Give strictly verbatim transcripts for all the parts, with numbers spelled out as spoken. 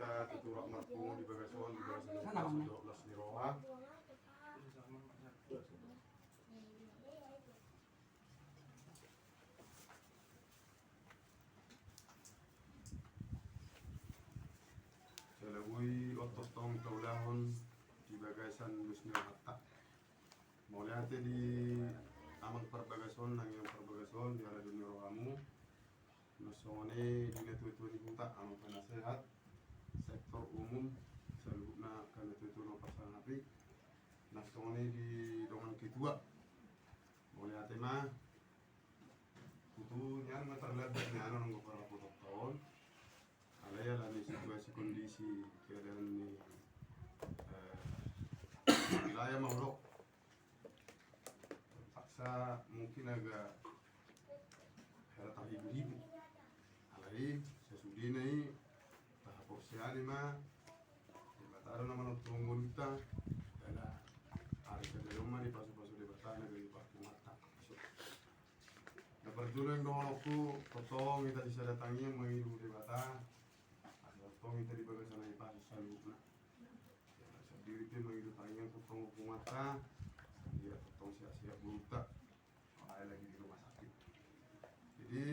Tutu rap marpungu di bagas on, di bagas on, di bagas on, di bagas ni roha. Jala boi on tongtong taulahon di bagasan dos ni rohanta. Mauliate di amang parbagas on, nang inang parbagas on, di ala dos ni rohamu. Nang songon i di natuatua ni huta, amang penasehat, sektor umum, saluhutna angka natuatua na pasangapi. Nang songon i di dongan ketua. Mauliate ma. Tutu nian ma tarlambat nian on anggo parrapotonta on. Alai ala ni situasi kondisi keadaan ni, eh, wilayah ma hudok. Terpaksa mungkin agak hera tarhibur-hibur. Alai sasudena i tahaporseai ma Debata do na manongtong ngolunta. Jala ari sadari on ma dipasupasu Debata na gabe parpunguanta. Na parjolo naeng dohononku, tongtong hita sisada tangiang mangido Debata. Asa tongtong hita di bagasan na ipasu saluhutna. Jala sandiri pe mangido tangiang tongtong punguanta. Sandiri tongtong sehat-sehat boruta. Alai lagi di rumah sakit. Jadi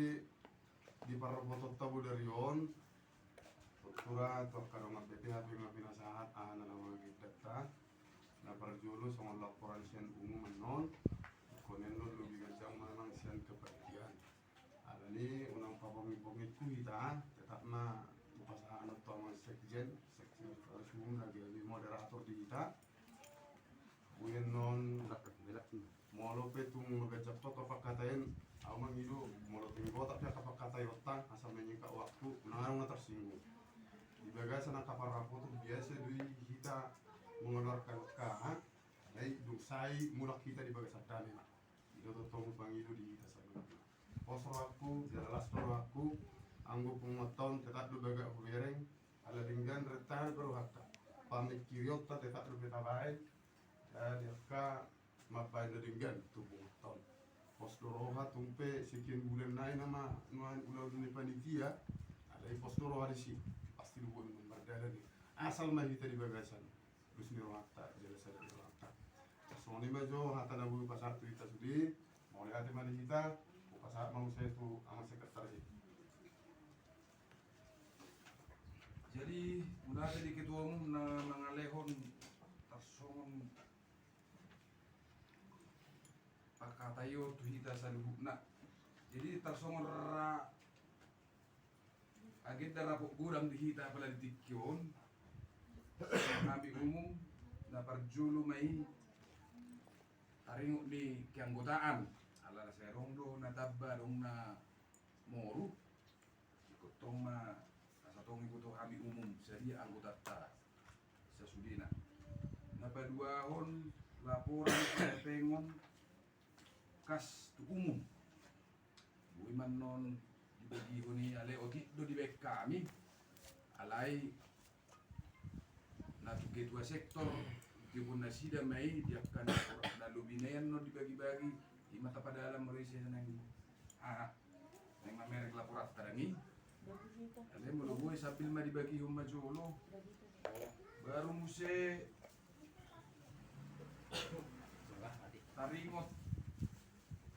di parrapotonta bodari on, tura tu angka dongan B P H pe ma pinasahat aha na laho agendanta. Na parjolo songon laporan sian umum annon. Ingkon annon lobi ganjang ma nang sian kepanitiaan. Alani unang pabongi-bonginku hita, tetap ma hupasahat annon tu amang sekjen, sekjen harus umum lagi moderator di hita. Boi annon. Molo pe tung maganjang pe angka pangkataion, au mangido, molo tung gotak pe angka pangkataion ta, asa menyingkat waktu, unang adong na tarsinggung. Di bagasan angka parrapoton biasa do i hita mengeluarkan angka, ha? Alai dung sae mulak hita di bagasan dame ma. I do tongtong pangido di hita saluhutna. Pos rohangku, jala las do rohangku, anggo punguanta on tetap do bagak hubereng, ala denggan rentahan pe rohanta. Pamingkirionta tetap dope tabaen, eh, di angka mambaen na denggan tu punguanta on. Pos do roha tung pe sekian bulan nai nama nuaeng ulaon ni panitia, alai pos do roha disi, pasti do boi mardalan i. Asal ma hita di bagasan dos ni rohanta, jala sada ni rohanta. Songon i ma jo hata na boi hupasahat tu hita sude, mauliate ma di hita, hupasahat ma muse tu amang sekretaris i. Jadi, mauliate di ketua umum na mangalehon tarsongon pangkataion tu hita saluhutna. Jadi, tarsongon ra agenda rapot godang di hita apala di tingki on. Hami umum, na parjolo ma i taringot ni keanggotaan. Ala na sai adong do na tamba, adong na moru. Ingkon tong ma asa tong iboto hami umum sadia anggotanta sasudena. Na paduahon laporan penggon kas tu umum. Boi ma annon dibagihon i, alai otik do dibaen hami. Alai na tu ketua sektor, dibagihon nasida ma i, di angka na lobi na i annon dibagibagi, i ma tapadalan molo i sai nang i. Aha. Naeng mamereng laporanta dang i. Alai molo boi sambil ma dibagihon ma jolo. Baru muse taringot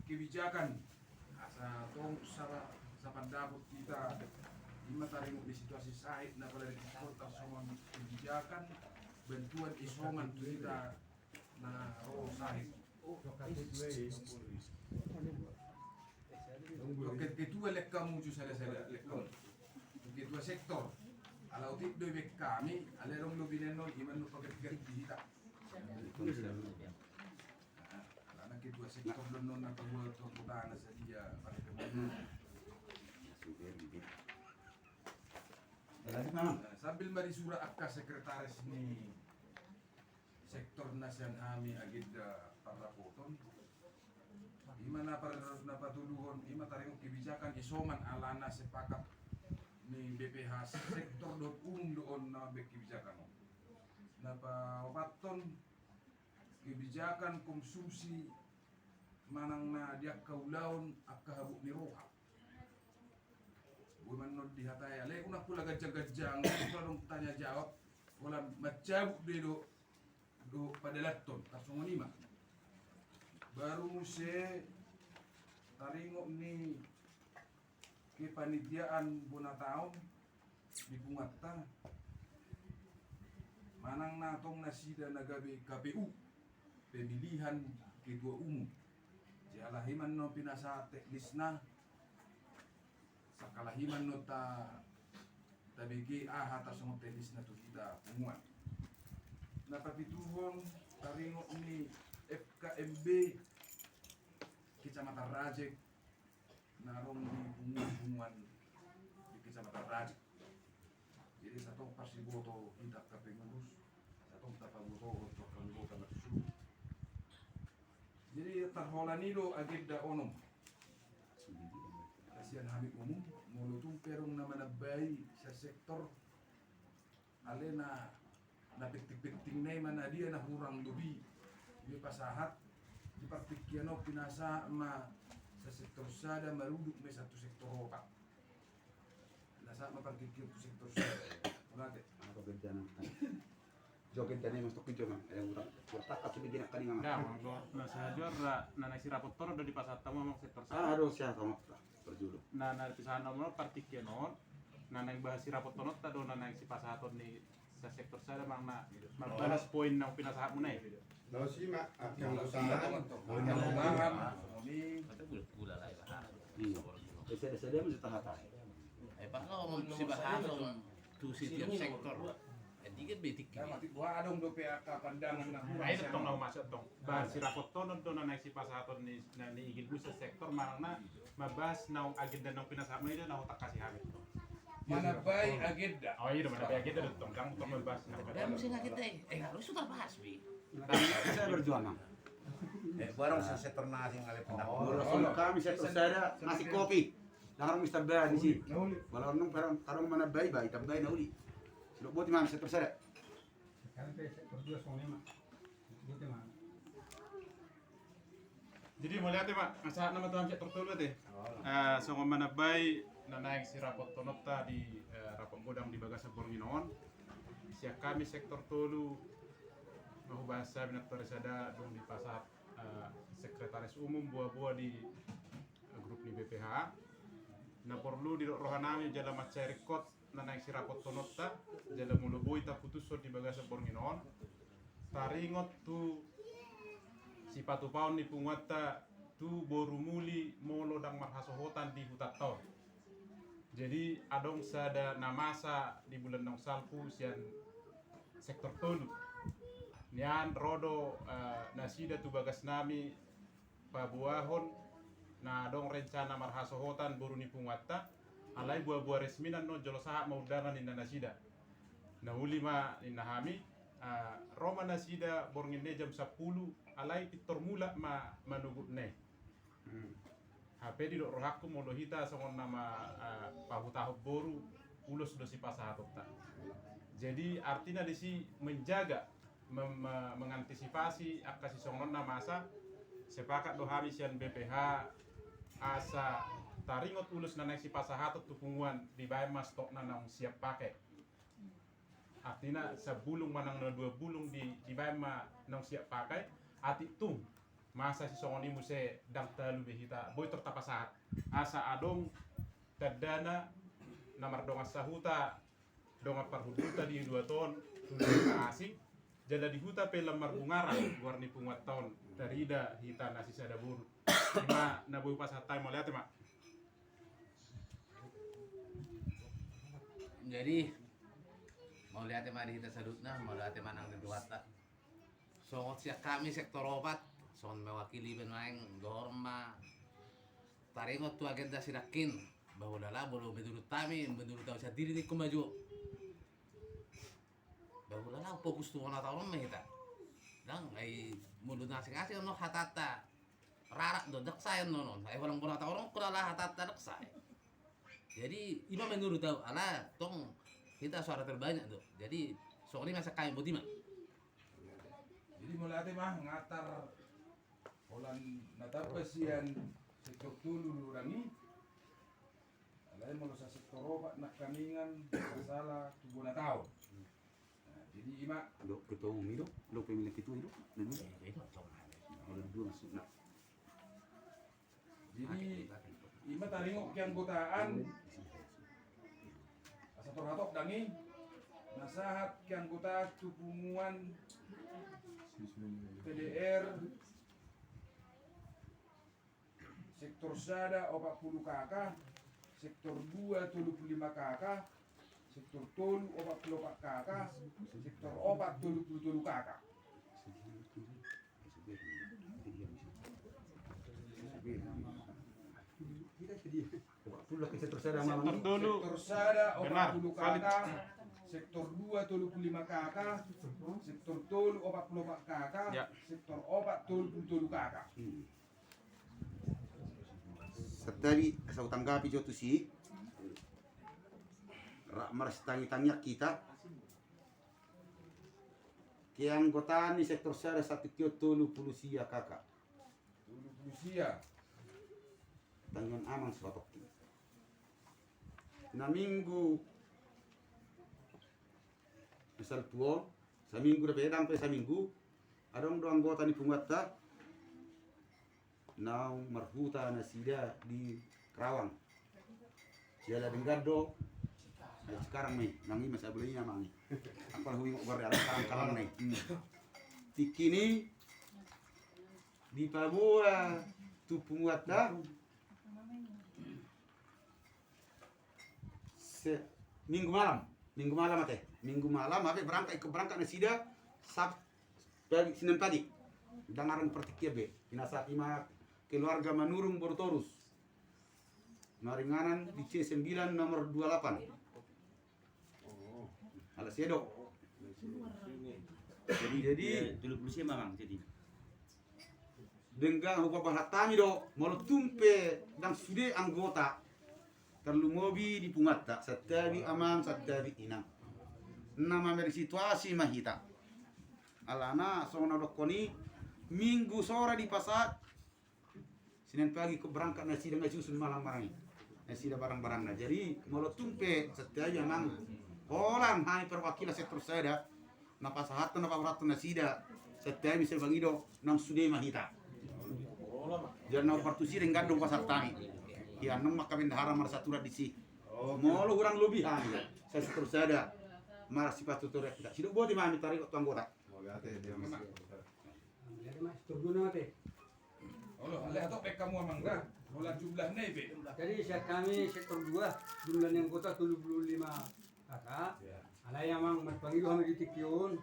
kebijakan. Asa tong sa-, sapandapot hita. I ma taringot ni situasi sahit na apala di tingki on tarsongon kebijakan bantuan isoman tu hita na ro sahit. Paket ketua lek hamu jo sada-sada, lek hamu. Ketua sektor. Ala otik do dibaen hami, alai adong lobi na i annon, i ma annon paket-paket di hita. Alana ketua sektor do annon na pabuat tu kota na sadia paket ketua. Nah, sambil ma disura angka sekretaris ni sektor na sian hami agenda parrapoton. I ma na par-, na patoluhon, i ma taringot kebijakan isoman alana sepakat ni B P H sektor dohot umum do on na mambaen kebijakan on. Na paopathon kebijakan konsumsi manang na di angka ulaon angka habot ni roha. Boi ma annon dihatai, alai unang pola ganjang-ganjang, unang pola tanya jawab, holan mancabut be do, do padalanhon, tarsongon i ma. Baru muse taringot ni kepanitiaan bona taon di punguanta, manang na tong nasida na gabe K P U, pemilihan ketua umum. Jala i ma annon pinasahat teknisna, sangkala i ma annon ta, tabege aha tarsongon teknisna tu hita punguan. Na papituhon taringot ni F K M B Kecamatan Rajek, na adong di punguan-punguan di Kecamatan Rajek. Jadi satong parsiboto hita angka pengurus, satong tapabotohon tu angka anggota na tu suhut. Jadi tarholan i do agenda onom. Sian hami umum, molo tung pe adong na manambai sian sektor, alai na, na penting-penting na i ma na dia na hurang lobi dipasahat. Di partingkian on pinasahat ma sian sektor sada marudut ma i sahat tu sektor opat. Pinasahat ma partingkian tu sektor sada. Mauliate. Apa bedana? Joget dan mas tokin cuma, eh, udah, udah takat sudah gini kali nggak? Nah, manggo, na sahajuar na, na naeng sirapothon on do dipasahat hamu amang sektor sada. Ah, aduh, siapa mau? Parjolo. Na, na dipasahat hamu on partingkian on, na naeng bahas sirapothononta do na naeng sipasahaton ni sian sektor sada manang na mambalas poin na pinasahatmuna i. Laos i ma, arti anggo sahat. Poin na pinasahat. Kata gula-gula lah ya. Hmm. Eh, sada-sada mesti tahatai. Eh, Pak, kalau mau sipasahaton tu setiap sektor. Eh, dikit betik. Nah, mati gua adong do P H K pandangan na. Nah, itu tong, masuk tong. Bahas sirapothon on do na naeng sipasahaton ni, na niigilmu sian sektor manang na mambahas naung agenda naung pinasahatmuna i do na hutangkasi hami. Manambai agenda. Oh iya, manambai agenda do tong, dang tong mambahas naung agenda. Musim agenda i. Eh, harus sudah bahas, Bi. Saya berjuang, Mang. Eh, barang sian sektor na asing ale pendapat. Molo sian kami sektor sada masih kopi. Dang adong mesti tambahan disi. Molo adong pe adong manambai, bahen tambahi na uli. Sidok boti ma sektor sada. Kami pe sektor dua songon i ma. Boti ma. Jadi mauliate ma, asa nama tuan sektor tolu ate. Eh, songon manambai na naeng sirapothononta di, eh, rapot godang di bagasan borngin on. Sian hami sektor tolu, na hubahas hami nantoari sada dung dipasahat, eh, sekretaris umum boa-boa di, eh, grup ni B P H. Na porlu didok rohanami jala mansai ringkot na naeng sirapothononta, jala molo boi taputushon di bagasan borngin on, taringot tu sipatupaon ni punguanta tu boru muli molo ndang marhasohotan di hutanta on. Jadi adong sada na masa di bulan naung salpu sian sektor tolu. Nian ro do, eh, nasida tu bagasnami paboahon na adong rencana marhasohotan boru ni punguanta, alai boa-boa resmi annon jolo sahat ma undangan ninna nasida. Na uli ma ninna hami, ah, ro ma nasida borngin na i jam sampulu, alai pintor mulak ma manogot na i. Hmm. Hape didok rohangku molo hita songon na ma, ah, pahutahon boru, ulos do sipasahatonta. Jadi artina disi menjaga, mem-, me-, mengantisipasi angka sisongon on na masa, sepakat do hami sian B P H asa taringot ulos na naeng sipasahaton tu punguan dibaen ma stokna naung siap pakai. Artina sabulung manang na dua bulung di, dibaen ma naung siap pakai, atik tung masa sisongon i muse ndang talu be hita boi tor tapasahat. Asa adong tandana na mardongan sahuta dongan parhundulta di Dua Ton, tu na asing, jala di huta pe lam marbungaran goar ni punguanta on, tarida hita na sisada boru. Ima na boi hupasahat hami, mauliate ma. Jadi mauliate ma di hita saluhutna, mauliate ma nang di Tuhanta. Songon sian hami sektor opat, songon mewakili iba nuaeng, dohot ma taringot tu agenda sidangkin, bahulala molo menurut hami, menurut au sandiri ningku ma jo. Bahulala fokus tu bona taon on ma hita. Ndang, ai molo na asing-asing annon hatanta. Rarat do, ndang sae annon on. Ai holan bona taon on, hulala hatanta ndang sae. Jadi ima menurut au, ala tong hita suara terbanyak do. Jadi songon i ma sian hami, boti ma. Jadi mauliate ma, nga tar holan na tamba sian sektor tolu godang i. Molo sa sektor opat nangkaningan masalah tu bona taon. Nah, jadi ima. Dok ketua umum i do, dok pemilihan ketua i do. Dua. Molo dua maksudna. Jadi ima taringot keanggotaan asa torhatop dang i, na sahat keanggotaan tu punguan P D R. Sektor sada opat pulu K K, sektor dua tolu pulu lima K K, sektor tolu opat pulu opat K K, sektor opat tolu pulu tolu K K. Sektor sada opat pulu K K, sektor dua tolu pulu lima K K, sektor tolu opat pulu opat K K, sektor opat tolu pulu tolu K K. Santabi, asa hutanggapi jo tusi. Rap marsitangi-tangian hita. Keanggotaan ni sektor sada sahat tingki on tolu pulu sia K K. Tolu pulu sia. Tangion amang so hatop. Na minggu na salpu on, saminggu dope, dang pe saminggu, adong do anggota ni punguanta naung marhuta nasida di Karawang. Jala denggan do, eh, Cikarang ma i, nang i ma sabulan i amang i. Angkon huingot gore ala Karawang-Karawang na i. Tingki ni dipaboa tu punguanta. Se-, minggu malam, minggu malam ate, minggu malam hape berangkat, ikut berangkat nasida Sab-, pagi, Senin pagi. Dang adong partingkian be. Pinasahat ima keluarga Manurung Boru Torus. Maringanan di C sembilan nomor dua lapan. Ala sedo. Jadi, jadi. Tolu pulu sia amang jadi. Denggan hupaboa hami do, molo tung pe dang sude anggota, tarlumobi di punguanta, santabi amang, santabi inang. Na mamere situasi ma hita. Alana songon na hudokkon i, minggu sore dipasahat, Senin pagi ikut berangkat nasida, nga disusun malang-malang i nasida barang-barangna. Jadi molo tung pe santabi amang, holan hami perwakilan sektor sada na pasahathon, na paboahon nasida, santabi, sai banggi do, nang sude ma hita. Jala na partusi denggan do hupasahat hami. Ia nang mangkabendahara marsaturan disi. Molo hurang lobi hami, sai sektor sada marsipatuturan hita. Sidok boti ma hami taringot tu anggota. Olo, ale hatop pe hamu amang da. Holan jumlahna i pe. Jadi sian hami sektor dua, jumlah ni anggota tolu pulu lima K K. Alai amang, marpangido hami di tingki on,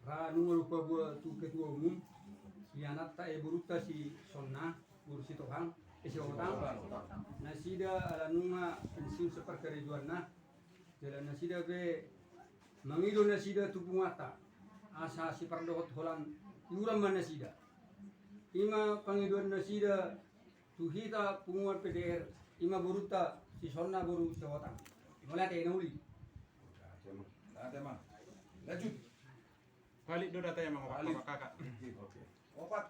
ra nunga hupaboa tu ketua umum, sian anta, eh, borunta si Sonna, boru Sitohang, eh, Sihotang. Nasida ala nunga pensiun saparkarejoanna. Jala nasida pe mangido nasida tu punguanta asa sipardohot holan iuran ma nasida. Ima pangidoan nasida tu hita punguan P D R, ima borunta si Sonna boru Sihotang. Mauliate na uli. Mauliate ma. Lanjut. Balik do data i amang, opat. Opat.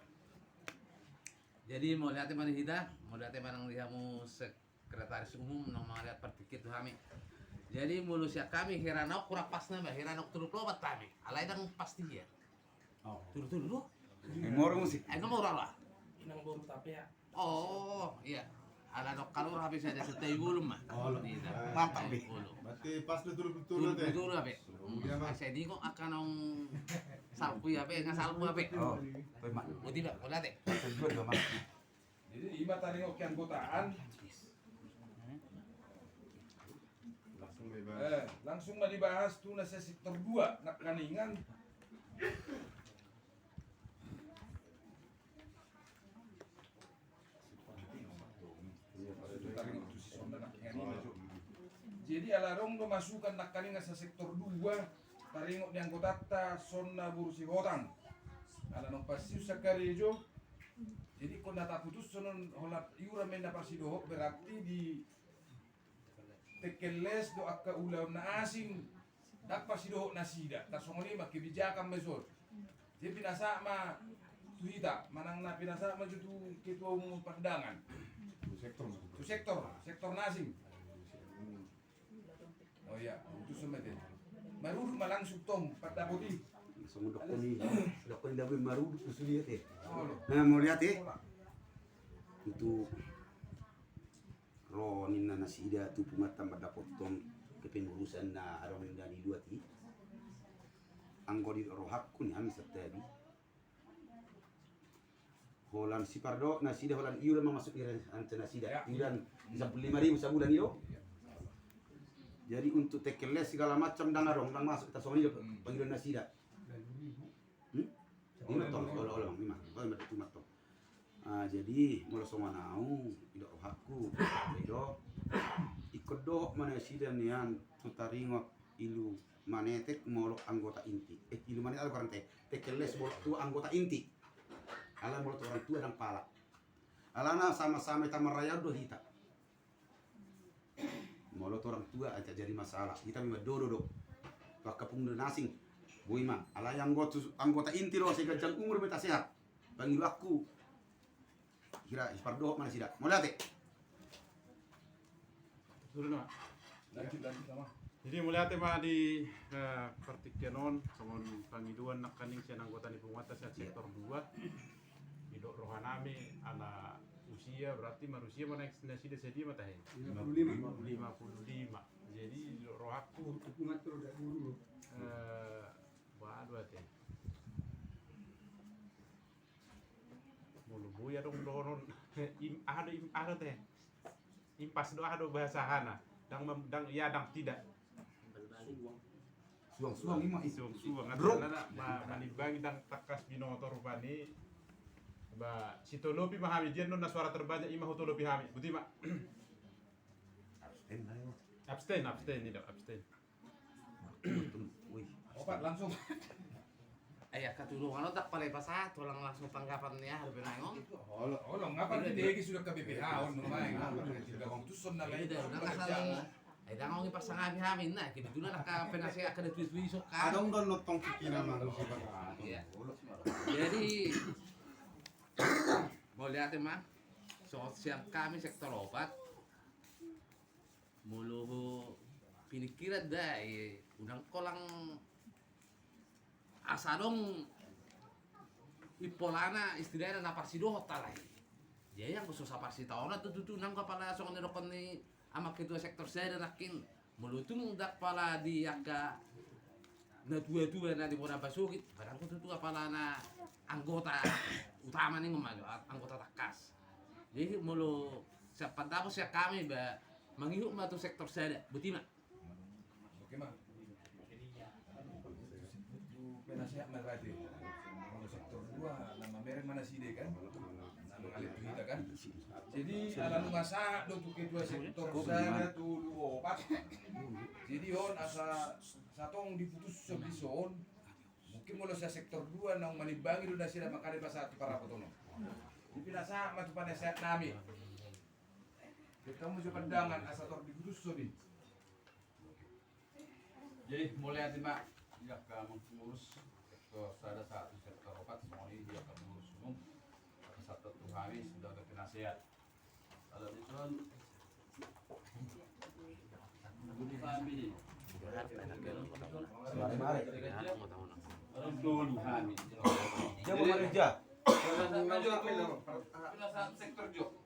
Jadi mauliate ma di hita, mauliate ma nang di hamu sek- Sekretaris Umum naung mangalean partingkian tu hami. Jadi molo sian hami hira na on kurang pasna ma, hira na on tolu pulu opat hami. Alai dang pasti ia. Tolu tolu do. Nomor musik. Eh, nomor ala. Inang boru tapi ya. Oh iya. Ala dok kalor hape saja setai bolum ma. Mantap. Berarti pas do tolu pulu tolu. Tolu pulu tolu hape. Saya dingok akan nong salpu hape, nggak salpu hape. Oh, terima. Oh tidak, boleh ate. Jadi ima taringot keanggotaan. Langsung ma dibahas. Eh, langsung ma dibahas tu na sian sektor dua nangkaningan. Jadi ala adong do masukan nangkaningan sian sektor dua, taringot ni anggotanta Sonna boru Sihotang. Ala naung pensiun sian karejo. Jadi ingkon na taputushon on holan iuran ma inna parsidohot, berarti di tengkel les dohot angka ulaon na asing, ndang parsidohot nasida, tarsongon i ma kebijakan ma dison. Jadi pinasahat ma tu hita, manang na pinasahat ma jo tu ketua umum pardangan. Tu sektor, sektor na asing. Oh iya, itu sama deh. Marudut ma langsung tong, pandapot i. Langsung dokon i, dokon i lagu marudut tu sude ate. Oh, lo. Nah, mauliate. Itu ro ninna nasida tu punguanta mandapothon kepengurusan na adong ninna di luat i. Anggo di rohangku nian, santabi. Holan sipardohot nasida, holan iuran ma masuk iuran nasida. Ya. Iuran sampulu lima ribu sabulan i do. Ya. Jadi untuk tekeles segala macam ndang adong, ndang masuk, tarsongon i do. Hmm. Pangiuran nasida. Hmm? Ima tong, olo, olo, ima. Olo, ima tong. Ah, jadi molo songon au, i do rohangku, i do. Ingkon dohot ma nasida nian tu taringot ilu manetek molo anggota inti. Eh, ilu manetek, anu, kurang te. Tekeles molo tu anggota inti. Alai molo tu orang tua ndang pala. Alana sama-sama hita marrayaon do hita. Molo tu orang tua aja jadi masalah. Hita memang dodo do. Tu angka punguan na asing. Boi ma. Alai anggota, anggota inti do, sai ganjang umur ma hita sehat. Pangidoanku. Kira, sipardohot ma nasida. Mauliate. Turun, Mak. Lanjut, lanjut, Mak. Jadi mauliate ma di, eh, partingkian on, songon pangidoan nangkaning sian anggota ni punguanta sian sektor dua. Didok rohanami ala usia, berarti marusia ma nasida sadia ma tahe? Lima puluh lima. Lima puluh lima. Jadi didok rohangku. Hukuman terus dari dulu. Eh, waduh, ate. Molo boi adong dohonon, im-, aha do, im-, aha do te? Impas do, aha do bahasa hana? Ndang mem-, ndang, ya, ndang tidak. Suang-suang ima i. Suang-suang, bro. Artinya ma-, manimbangi ndang tangkas binoto rupani. Ba, sitolopi ma hami, dia nona suara terbanyak ima hutolopi hami. Boti ma. Abstain, ayo. Abstain, abstain, tidak abstain. Wih. Opat langsung. Ai angka tulungan on ndang pala dipasahat, holan langsung tanggapan ni aha dope nai on. Olo, olo, ngapa di degi sudah ke B P H on, main. Tidak putuson na lain. Tidak, udah kasal. Ai ndang on dipasangapi hami, nah, kebetulan angka penasehat, angka datuatua i so kan. Adong do nonton pikiran manusia. Iya. Jadi, mauliate ma, so sian hami sektor opat. Molo ho piningkiran da i, unang holan asa adong impolana istilahna na parsidohot alai. Jadi anggo so saparsitaonon tu tutu nang apala songon na didokkon ni amang ketua sektor sada nangkin, molo tung ndang pala di angka natuatua na di bona pasogit, barang tutu apala na anggota utama ni ngomong, anggota tangkas. Jadi molo sian pandapot sian hami ba mangihut ma tu sektor sada, boti ma. Oke ma. Tu penasehat ma berarti. Molo sektor dua na mamereng ma nasida kan. Na mangalehon tu hita kan. Jadi ala nunga sahat do tu ketua sektor sada, tolu, opat. Jadi on asa satong diputushon dison. Mungkin molo sian sektor dua naung manimbangi do nasida mangkatai pasahat tu parrapoton on. Di pinasahat ma tu penasehat nami. Kita muse pandangan asa tor diputushon i. Jadi mauliate ma di angka pengurus sektor sada sahat tu sektor opat, songon i di angka pengurus umum. Asa sahat tu hami sebagai penasehat. Ala dison, guru kami ni. Orang dulu kami. Jago mana, ja? Penasehat sektor jo.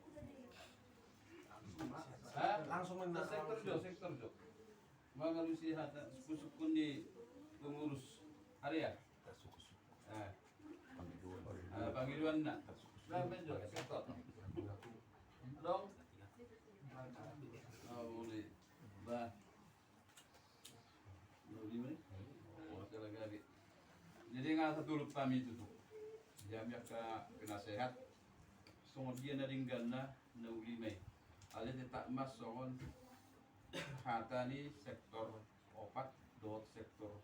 Hah? Langsung main. Sektor jo, sektor jo. Mangalusi hata suku-suku ni pengurus area. Eh. Eh, pangidoan na. Lah, menjo, sektor. Dong. Oh, boleh. Bah. Boleh, boleh. Oh, salah kali. Jadi, nggak satu lupa itu tuh. Dia ambil ke penasehat. Songon dia na dengganna na uli ma i. Alai tetap ma songon hata ni sektor opat dohot sektor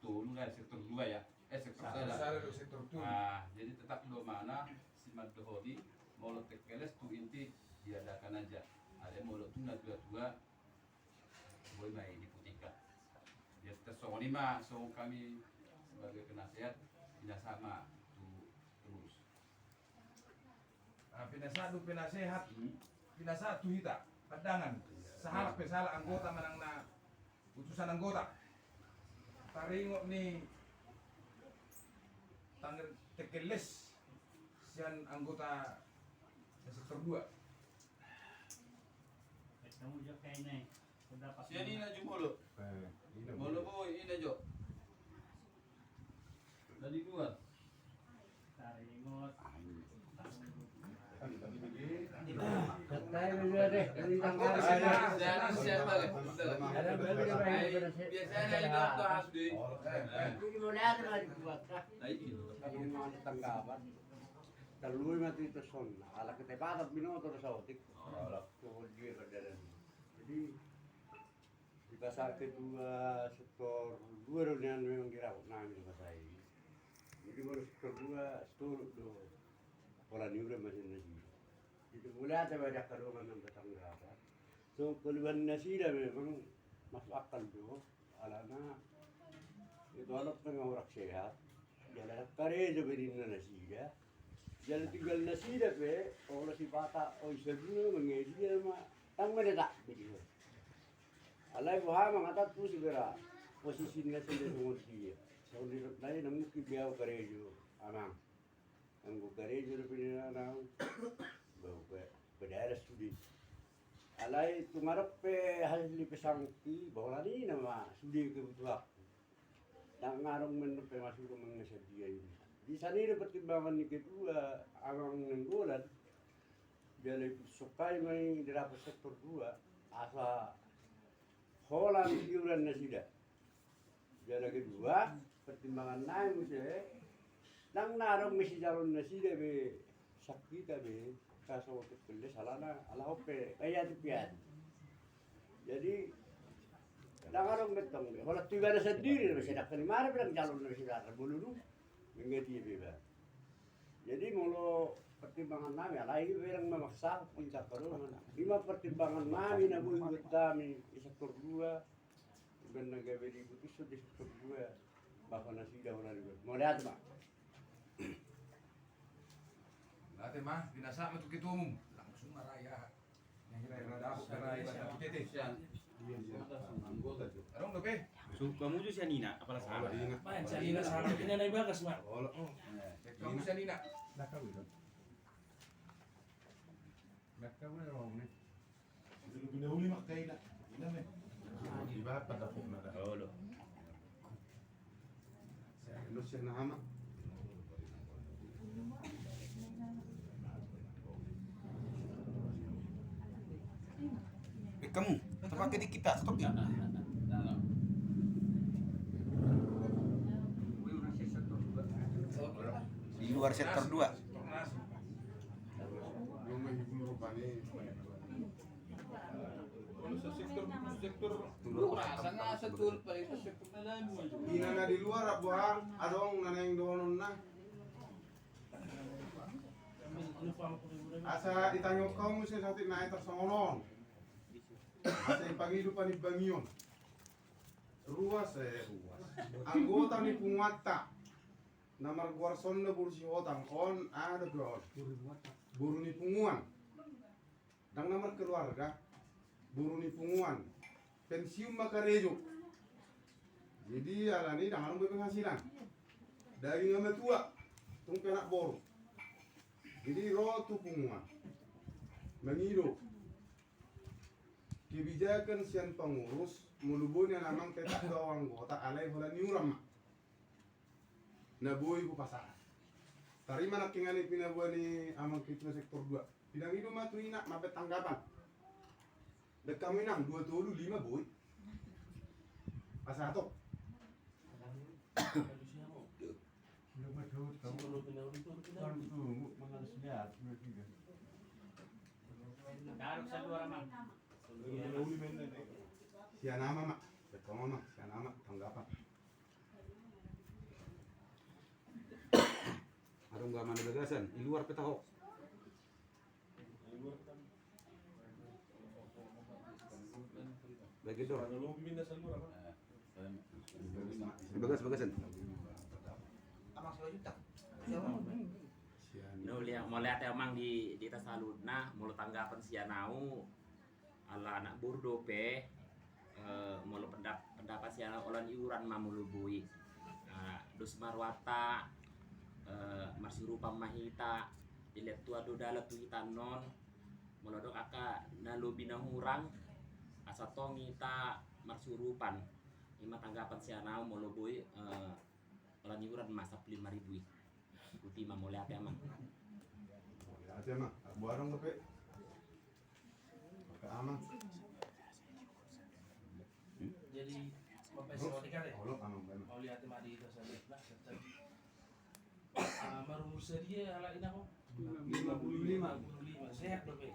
tolu, eh, sektor dua ya. Eh, sektor sada. Sektor sada dohot sektor tolu. Ah, jadi tetap do ma na si mandohoti molo tekeles tu inti diadakan aja. Alai molo tu natuatua boi ma i diputika. Jadi tarsongon i ma songon hami sebagai penasehat, pinasahat ma tu pengurus. Ah, pinasahat do penasehat. Hmm. Pinasahat tu hita pandangan. Sahalak pe, sahalak anggota manang na utusan anggota. Taringot ni tangger tekeles sian anggota sektor dua. Sian ina jo molo. Molo boi ina jo. Dari luar. Biasanya itu tuh harus di. Tolu ma tu itu son. Ala kita patah binoto saotik. Jadi di pasahat ketua sektor dua do nian memang dirapot nami di pasahat i. Jadi molo sektor dua setor do. Pola ni udah masih nasi. Jadi mulai ada banyak kadongan nang datang berapa. So keluhan nasida memang masuk akal do. Alana itu anak tengah orang sehat. Jala karejo be ninna nasida. Jala tinggal nasida pe olo sipata oi saguna mangadia ma. Tang mana tak begitu. Alai boha mangatat tu segera posisi nasida songon dia. Songon dia nang mungkin biau karejo amang. Anggo karejo dope ninna au. Bau pe badalas sude. Alai tung adong pe hasil ni pesangki bahwa ninna ma sude kebutuhanku. Ndang adong manompe masuk mangadia i. Di sana i do pertimbangan ni ketua amang Nainggolan. Jala ipusuk hami ma i di rapat sektor dua asa holan iuran nasida. Jala kedua pertimbangan nai muse ndang na adong mesi calon nasida be. Sakkita be kaso tekeles alana ala hope kaya tu pian. Jadi ndang adong bettong be holan tu ibana sandiri be sedangkan imana bilang calon nasida bolulu. Mengeti be ba. Jadi molo pertimbangan nami alai berang memaksa puncak kadongan. Ima pertimbangan nami na boi buat kami di sektor dua. Bukan na gabe diputus di sektor dua. Bapak nasida ulah dibuat. Mau lihat ma. Nanti ma binasa ma tu ketua umum. Langsung maraya. Adong dope. Suka muju sian ina apala salah. Main sian ina salah ina na ibagas ma. Kamu sian ina. Kamu na uli ma kaina. Ina me. Iba apa dapuk na da. Olo. Eh, kamu, terpakai dikit tak, stop ya. Di luar sektor dua. Sektor, sektor. Ina na di luar, apa adong na naeng dohonon na. Asa ditangihon hamu muse saotik na etar songon on. Asa dipangido panimbangion. Ruas, eh, ruas. Anggota ni punguanta. Na margoar sonda boru Sihotang on, aha do on. Boru ni punguan. Ndang na markeluarga, boru ni punguan, pensiun ma karejo. Jadi alani ndang adong be penghasilan. Daging ma tua, tung pe anak boru. Jadi ro tu punguan mangido kebijakan sian pengurus, molo boi nian amang tetap do anggota alai holan iuran ma. Na boi hupasahat. Tarima nangkiningan i pinaboa ni amang ketua sektor dua. Pinangido ma tu ina mambaen tanggapan. Baen hamu inang dua tolu lima boi. Pasahat ho. Sian ama ma. Baen hamu ma sian ama tanggapan. Adong gama na bagasan, di luar pe taho. Bagian do. Bagas, bagasan. Molo liat, molo liat amang di, di tas alutna, molo tanggapan sian au. Ala anak boru dope, eh, molo pendap-, pendapat sian au, holan iuran ma molo boi. Ah, dos ma rohanta, eh, marsiurupan ma hita, dilehon Tuhan do dalan tu hita annon. Molo adong angka na lobi na hurang, asa tong hita marsiurupan. I ma tanggapan sian au, molo boi, eh, holan iuran ma sampulu lima ribu i. Botima, mauliate, Amang. Mauliate, Amang. Buarong dope. Oke, Amang. Jadi, Bapak Ibu, Amang, Amang. Mauliate ma di hita saluhutna. Ah, marumur sadia halak inang? Lima puluh lima. Lima puluh lima. Sehat dope?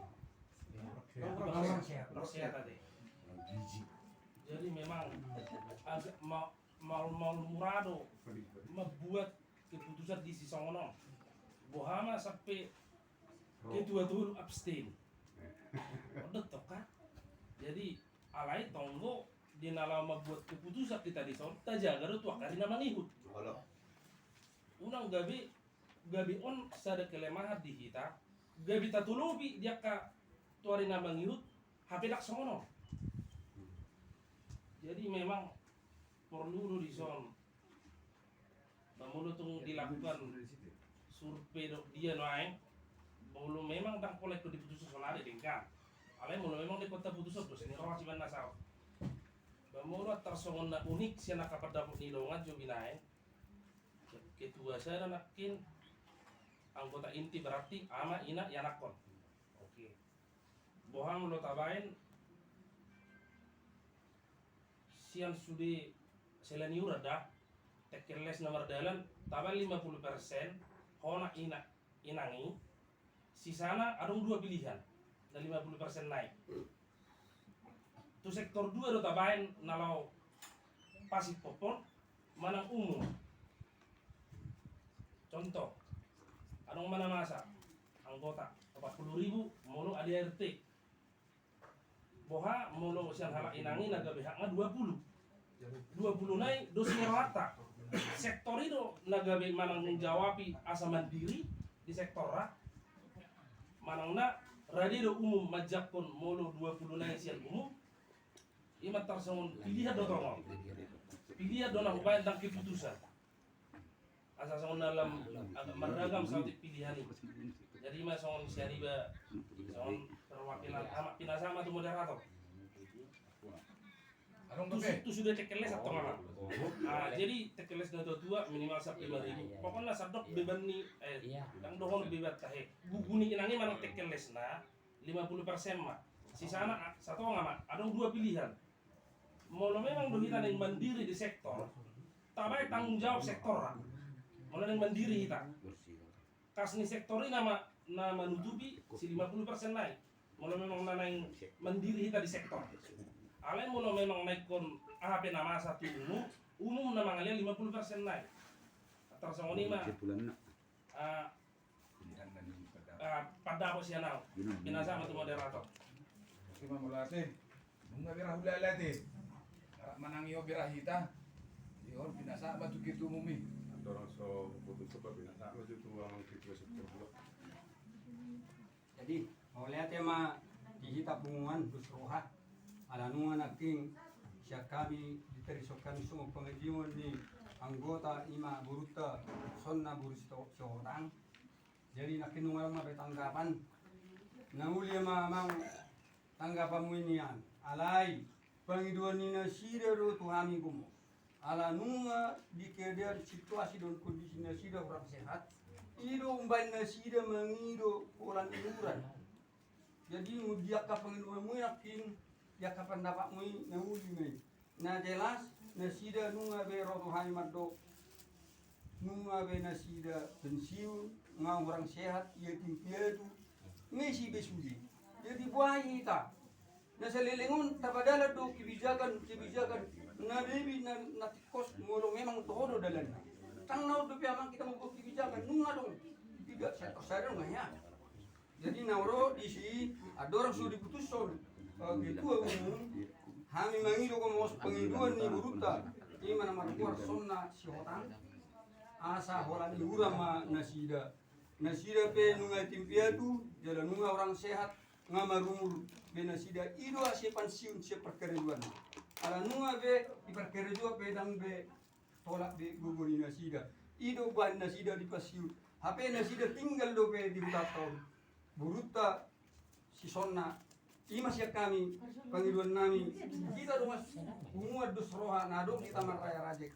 Sehat. Sehat, ate. Jadi memang agak ma-, maol-maol mura do mambuat keputusan di sisongon on. Boha ma sampe ketua tolu abstain. Odet tong, kan? Jadi, alai tong do di na laho mambuat keputusan hita dison, tajaga do tu angka ari na mangihut. Unang gabe, gabe on sada kelemahan di hita, gabe tatolopi di angka tu ari na mangihut, hape ndang songon on. Jadi memang porlu do dison. Ba molo tung dilakukan survei dohot dia nuaeng, molo memang ndang pola ingkon diputus sonari, denggan. Alai molo memang denggan taputus, dos ni roha sian na saut. Ba molo tarsongon na unik sian angka pandapot ni dongan jo binaen, ketua sada nangkin, anggota inti berarti ama, ina, ianakhon. Oke. Boha molo tabaen sian sude selain iuran da, tekkel les na mardalan, tabaen lima puluh persen, hona ina, inang i, sisana adong dua pilihan, na lima puluh persen nai. Tu sektor dua do tabaen na laho pasik popon, manang umum. Contoh, adong ma na masa, anggota, opat puluh ribu, molo A D A R T. Boha, molo sian halak inang i na gabe hakna dua puluh. Dua puluh nai dos ni rohanta. Sektor i do na gabe manang manjawabi asa mandiri di sektorna. Manang na rade do umum manjangkon molo dua puluh nai sian umum. I ma tarsongon pilihan do tong on. Pilihan do na hubaen, ndang keputusan. Asa songon na lam agak marragam saotik pilihan i. Jadi ma songon sian iba, songon perwakilan, ama, pinasahat ma tu moderator. Adong tu, dope? Tu sude tekkel les antong, ama. Ah, jadi tekkel les na tua-tua minimal sampulu lima ribu. Pokokna sandok beban ni, eh, ndang dohon beban tahe. Gugu ni inang i manang tekkel lesna lima puluh persen ma. Sisana, ah, satonga ma. Adong dua pilihan. Molo memang do hita naeng mandiri di sektor, tabaen tanggung jawab sektorna. Molo naeng mandiri hita, kas ni sektor i nama, na manutupi si lima puluh persen nai. Molo memang na naeng mandiri hita di sektor. Alai molo memang na ingkon aha pe na masa tu umum, umum na mangalean lima puluh persen nai. Tarsongon i ma. Ah, ah, pandapot sian au. Pinasahat ma tu moderator. Oke, mauliate. Nunga bira hulala te. Arak manang i on bira hita. Di on pinasahat ma tu ketua umum i. Andorang so putus, pinasahat ma tu amang ketua sektor dua. Jadi, mauliate ma di hita punguan dos roha. Ala nunga nangkin sian hami ditarison hami songon pangidoan ni anggota, i ma borunta Sonna boru Sito-, Sihotang. Jadi nangkin nunga adong ma be tanggapan. Na uli ma amang tanggapanmu i nian. Alai pangidoan ni nasida do tu hami gomos. Ala nunga di keadaan situasi dohot kondisi nasida hurang sehat, i do umbaen nasida mangido holan iuran. Jadi di angka pangidoanmu i nangkin, di angka pandapatmu i, na uli ma i. Na jelas nasida nunga be ro tu hami mandok, nunga be nasida pensiun, nga hurang sehat, yatim piatu, nga isi be sude. Jadi boha hita na saleleng on tapadalan do kebijakan, kebijakan na lebih na, na tingkos molo memang toho do dalanna. Ndang na on dope amang hita mambuat kebijakan, nunga adong. Tidak sektor sada nunga hea. Jadi na ro disi andorang so diputushon, eh, ketua umum, hami mangido gomos pangidoan ni borunta, i ma na margoar Sonna Sihotang, asa holan iuran ma nasida. Nasida pe nunga yatim piatu, jala nunga hurang sehat, Nga marumur be nasida, i do sian pansiun sian parkarejoan. Ala nunga be di parkarejoan be ndang be tolap be gogo ni nasida. I do baen nasida di pansiun. Hape nasida tinggal dope di hutanta on. Borunta si Sonna, i ma sian hami pangidoan nami. Hita do mas punguan dos roha na adong hita marraya rajek.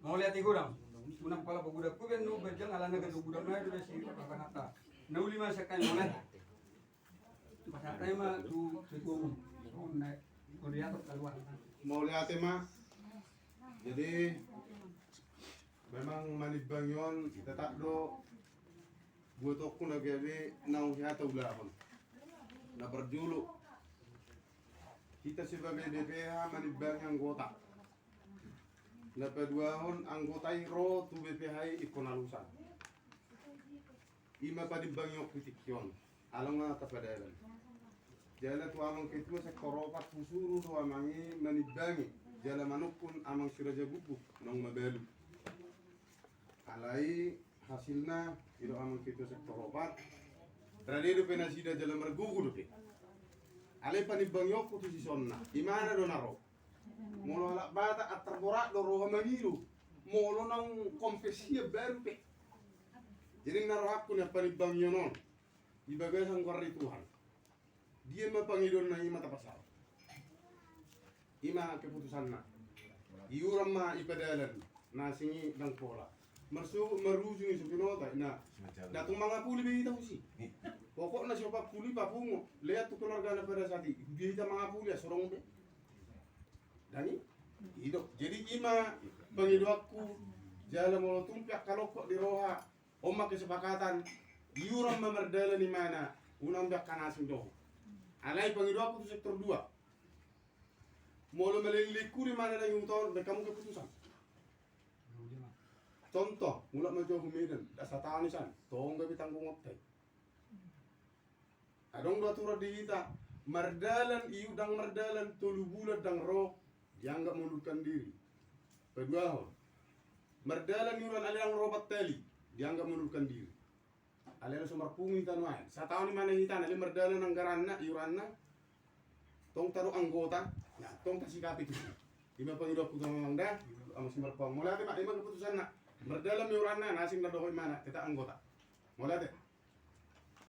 Mauliate godang. Unang pala pagodangku be nu bajang alana gabe godang na do be si papanata. Na uli ma sian hami, mauliate. Pasahat ma tu ketua umum. Mauliate ma. Jadi memang manimbangi on tetap do buat oku na gabe naung hita ulahon. Na parjolo, hita sebagai B P H manimbangi anggota. Na paduahon, anggota i ro tu B P H i ingkon alusan. I ma panimbangi on di tingki on. Ala nga tapadalan. Jala tu amang ketua sektor opat husuru do amang i manimbangi. Jala manungkun amang si Raja Guguk naung mabalu. Alai hasilna i do amang ketua sektor opat. Rade dope nasida jala margogo dope. Alai panimbangi on tu si Sonna. I ma na do na ro. Molo halak Batak antar borat do roha mangido. Molo naung kompes ia baru pe. Jadi na rohangku na panimbangi on. Di bagasan goar ni Tuhan. Dia ma pangidoanna i ma tapasahat. I ma keputusanna. Iuran ma i padalan. Na asing i ndang pola. Marsu-, marujung i so pinota. Na. Datung mangapuli be hita husi. Pokokna si opat pulu i papungu. Leat tu keluargana pada saat i. Dia hita mangapuli asorong be. Dani. Ido. Jadi i ma pangidoanku. Jala molo tung pe angka lokok di roha. On ma kesepakatan, iuran ma mardalan imana, unang be angka na asing dohot. Alai pangidoanku tu sektor dua. Molo maleleng lingkuri mana na iuton, be hamu keputusan. Contoh, mulak ma jo hu Medan, da sataon i san, tong gabe tanggungonta i. Adong do aturan di hita, mardalan iu ndang mardalan tolu bulan ndang ro, dianggap mengundurkan diri. Paduahon, mardalan iuran alai ndang ro opat hali, dianggap mengundurkan diri. Alai langsung marpungu hita nuaeng. Sataon i mana hita, alai mardalan anggaranna, iuranna. Tong tadok anggota, na tong tasikapi tu. I ma pangidoanku tu amang da, amang Simarpang. Mauliate ma, i ma keputusanna. Mardalan ma iuranna, na asing na dohot imana, tetap anggota. Mauliate.